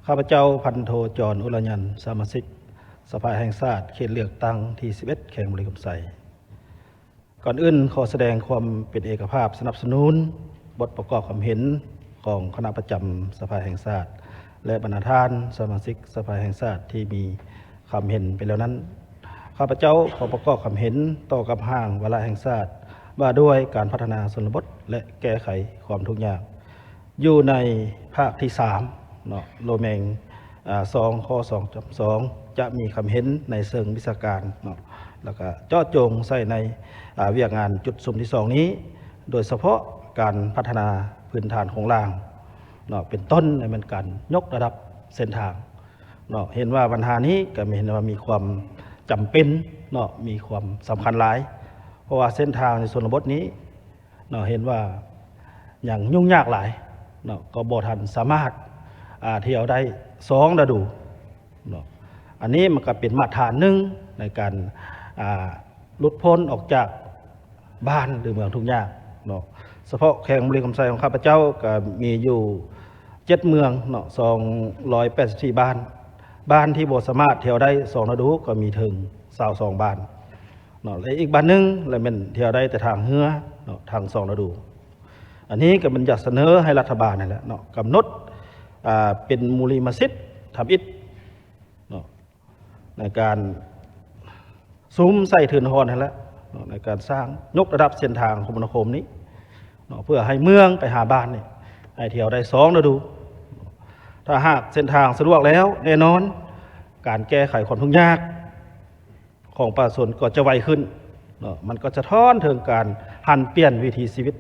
ຂ້າພະເຈົ້າ ພັນໂທ ຈອນ ອຸລະຍັນ ສະມາຊິກສະພາແຫ່ງຊາດ ເຂດເລືອກຕັ້ງທີສິບເອັດ ແຂວງບໍລິຄຳໄຊ. ກ່ອນອື່ນ ຂໍສະແດງຄວາມເປັນເອກະພາບສະໜັບສະໜູນບົດປະກອບຄຳເຫັນຂອງຄະນະປະຈຳສະພາແຫ່ງຊາດ ແລະ ບັນດາທ່ານສະມາຊິກສະພາແຫ່ງຊາດທີ່ມີຄຳເຫັນໄປແລ້ວນັ້ນ. ຂ້າພະເຈົ້າຂໍປະກອບຄຳເຫັນຕໍ່ກັບຮ່າງວາລະແຫ່ງຊາດ ວ່າດ້ວຍການພັດທະນາຊົນນະບົດ ແລະ ແກ້ໄຂຄວາມທຸກຍາກ ຢູ່ໃນພາກທີສາມເນາະ ໂລແມງ ອາ ສອງ ຂໍ້ ສອງຈຸດສອງ ຈະມີຄຳເຫັນໃນເຊີງວິຊາການເນາະ ແລ້ວກະເຈາະຈົງໃສ່ໃນ ອາ ວຽກງານຈຸດສຸມທີສອງນີ້ ໂດຍສະເພາະການພັດທະນາພື້ນຖານໂຄງລ່າງເນາະ ເປັນຕົ້ນແມ່ນການຍົກລະດັບເສັ້ນທາງເນາະ. ເຫັນວ່າບັນຫານີ້ກະເຫັນວ່າມີຄວາມຈຳເປັນເນາະ ມີຄວາມສຳຄັນຫຼາຍ ເພາະວ່າເສັ້ນທາງໃນຊົນນະບົດນີ້ ເນາະ ເຫັນວ່າຍັງຫຍຸ້ງຍາກຫຼາຍເນາະ ກໍບໍ່ທັນສາມາດ ອາ ທ່ຽວໄດ້ສອງລະດູເນາະ. ອັນນີ້ມັນກໍເປັນມາດຖານໜຶ່ງໃນການ ອາ ຫຼຸດພົ້ນອອກຈາກບ້ານ ຫຼື ເມືອງທຸກຍາກເນາະ. ສະເພາະແຂວງບໍລິຄຳໄຊຂອງຂ້າພະເຈົ້າກໍມີຢູ່ເຈັດເມືອງເນາະ ສອງຮ້ອຍແປດສິບສີ່ບ້ານ. ບ້ານທີ່ບໍ່ສາມາດທ່ຽວໄດ້ສອງລະດູກໍມີເຖິງຊາວສອງບ້ານ ເນາະ ແລະ ອີກບ້ານໜຶ່ງລະແມ່ນທ່ຽວໄດ້ແຕ່ທາງເຮືອເນາະ ທັງສອງລະດູ. ອັນນີ້ກໍແມ່ນຢາກສະເໜີໃຫ້ລັດຖະບານນັ້ນແຫຼະເນາະ ກຳນົດ ອາ ເປັນມູລິມະສິດທຳອິດເນາະ ໃນການສຸມໃສ່ທຶນຮອນຫັ້ນແຫຼະເນາະ ໃນການສ້າງຍົກລະດັບເສັ້ນທາງຄົມມະນາຄົມນີ້ເນາະ ເພື່ອໃຫ້ເມືອງໄປຫາບ້ານນີ້ ໃຫ້ທ່ຽວໄດ້ສອງລະດູ. ຖ້າຫາກເສັ້ນທາງສະດວກແລ້ວ ແນ່ນອນ ການແກ້ໄຂຄວາມທຸກຍາກ ຂອງປະຊາຊົນກໍຈະໄວຂຶ້ນເນາະ ມັນກໍສະທ້ອນເຖິງການຫັນປ່ຽນວິຖີຊີວິດ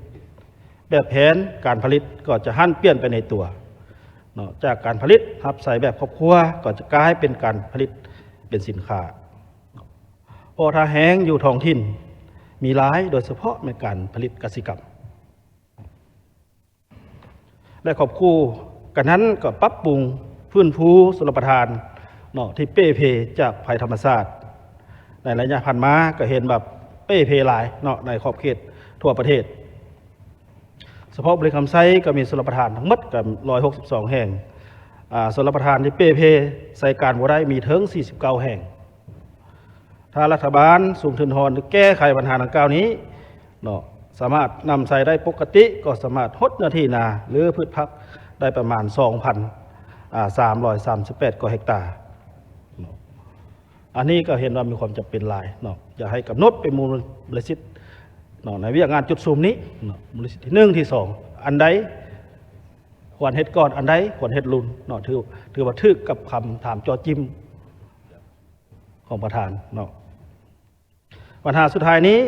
ແບບແຜນການຜະລິດກໍຈະຫັນປ່ຽນໄປໃນຕົວເນາະ ຈາກການຜະລິດຮັບໃຊ້ແບບຄອບຄົວ ກໍຈະກາຍເປັນການຜະລິດເປັນສິນຄ້າເນາະ ເພາະທ່າແຮງຢູ່ທ້ອງຖິ່ນມີຫຼາຍ ໂດຍສະເພາະແມ່ນການຜະລິດກະສິກຳ. ແລະ ຄວບຄູ່ກັນນັ້ນກໍປັບປຸງຟື້ນຟູຊົນລະປະທານເນາະ ທີ່ເປ່ເພຈາກໄພທຳມະຊາດ. ໃນໄລຍະຜ່ານມາກໍເຫັນວ່າເປ່ເພຫຼາຍເນາະ ໃນຂອບເຂດທົ່ວປະເທດ. ສະເພາະບໍລິຄຳໄຊກໍມີຊົນລະປະທານທັງໝົດກໍຮ້ອຍຫົກສິບສອງແຫ່ງ. ອາ ຊົນລະປະທານທີ່ເປ່ເພໃຊ້ການບໍ່ໄດ້ມີເຖິງສີ່ສິບເກົ້າແຫ່ງ. ຖ້າລັດຖະບານສຸມທຶນຮອນ ຫຼື ແກ້ໄຂບັນຫາດັ່ງກ່າວນີ້ເນາະ ສາມາດນຳໃຊ້ໄດ້ປົກກະຕິ ກໍສາມາດຫົດເນື້ອທີ່ນາ ຫຼື ພືດຜັກໄດ້ປະມານສອງພັນສາມຮ້ອຍສາມສິບແປດກວ່າເຮັກຕາເນາະ. ອັນນີ້ກໍເຫັນວ່າມີຄວາມຈຳເປັນຫຼາຍເນາະ ຢາກໃຫ້ກຳນົດເປັນມູນລະສິດເນາະ ໃນວຽກງານຈຸດສຸມນີ້ເນາະ ມູນລະສິດທີໜຶ່ງ ທີສອງ ອັນໃດຄວນເຮັດກ່ອນ ອັນໃດຄວນເຮັດຫຼັງເນາະ ຖື ຖືວ່າຖືກກັບຄຳຖາມເຈາະຈິ້ມ ຂອງປະທານເນາະ. ບັນຫາສຸດທ້າຍນີ້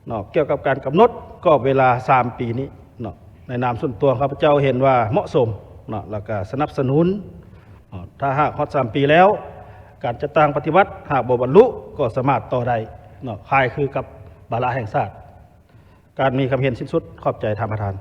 ເນາະ ກ່ຽວກັບການກຳນົດກອບເວລາສາມປີນີ້ເນາະ ໃນນາມສ່ວນຕົວຂ້າພະເຈົ້າເຫັນວ່າເໝາະສົມເນາະ ແລ້ວກະສະໜັບສະໜູນເນາະ. ຖ້າຫາກຮອດສາມປີແລ້ວ ການຈັດຕັ້ງປະຕິບັດຫາກບໍ່ບັນລຸ ກໍສາມາດຕໍ່ໄດ້ເນາະ ຄ້າຍຄືກັບວາລະແຫ່ງຊາດ. ການມີຄຳເຫັນສິ້ນສຸດ. ຂອບໃຈທ່ານປະທານ.